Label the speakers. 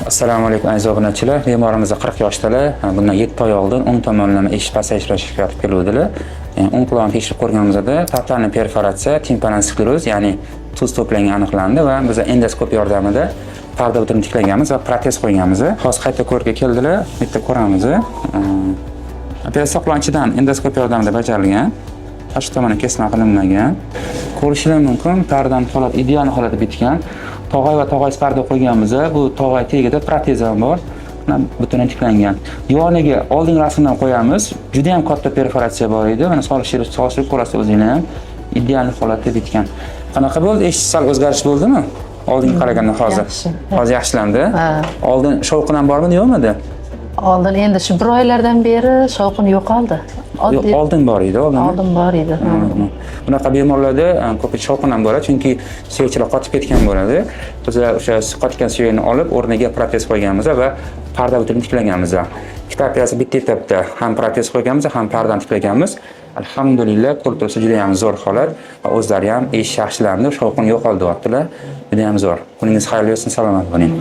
Speaker 1: Assalomu alaykum, aziz obunachilar. Bemorimiz 40 yoshdalar. Bundan 7 oy oldin o'ng tomonlama eshitish pasayish bilan shikoyat qilib keluvdilar. O'ng qulog'ini tekshirib ko'rganimizda тотальный perforatsiya, timpanokleroz, ya'ni tuz to'plangani aniqlandi va biz endoskop yordamida parda bitimini tiklaganmiz va protez qo'yganmiz. Hozir qayta ko'rikka keldilar. Bitta ko'ramiz. Operatsiya quloq ichidan endoskop yordamida bajarilgan. Tashqi tomoni kesma qilinmagan. Ko'rishingiz mumkin, pardani holat ideal holatda bitgan. Tog'oy va tog'oysiz parda qo'yganmiz. Bu tog'oy tagida protez ham bor. Mana butuni tiklangan. Yoniga oldingi rasmdan qo'yamiz. Juda ham katta perforatsiya bor edi. Mana solishtirib ko'rasiz o'zinglar ham. Ideal holatda bitgan. Qanaqa bo'ldi? Eshitish sal o'zgarish bo'ldimi? Oldinga qaraganda hozir.
Speaker 2: Yaxshi.
Speaker 1: Hozir yaxshilandi.
Speaker 2: Ha.
Speaker 1: Oldin shovqin ham bormidi, yo'qmidi?
Speaker 2: Oldin, endi shu bir oylardan beri shovqin yo'qoldi.
Speaker 1: Yo'q,
Speaker 2: Oddiy
Speaker 1: oldin bor edi, oldin.
Speaker 2: Oldin bor edi. Ha.
Speaker 1: Bunaqa bemorlarda ko'pincha shovqin ham bo'ladi, chunki suyakchalar qotib ketgan bo'ladi. Biz o'sha qotgan suyakni olib, o'rniga protez qo'yganmiz va parda bitimini tiklaganmiz. Ikkita operatsiya bitta etapda, ham protez qo'yganmiz, ham pardani tiklaganmiz. Alhamdulillah, ko'rib tursa, juda ham zo'r holat va o'zlari ham eshitish yaxshilandi, shovqin yo'qoldi deyaptilar. Juda ham zo'r. Kuningiz xayrli o'tsin, salomat bo'ling.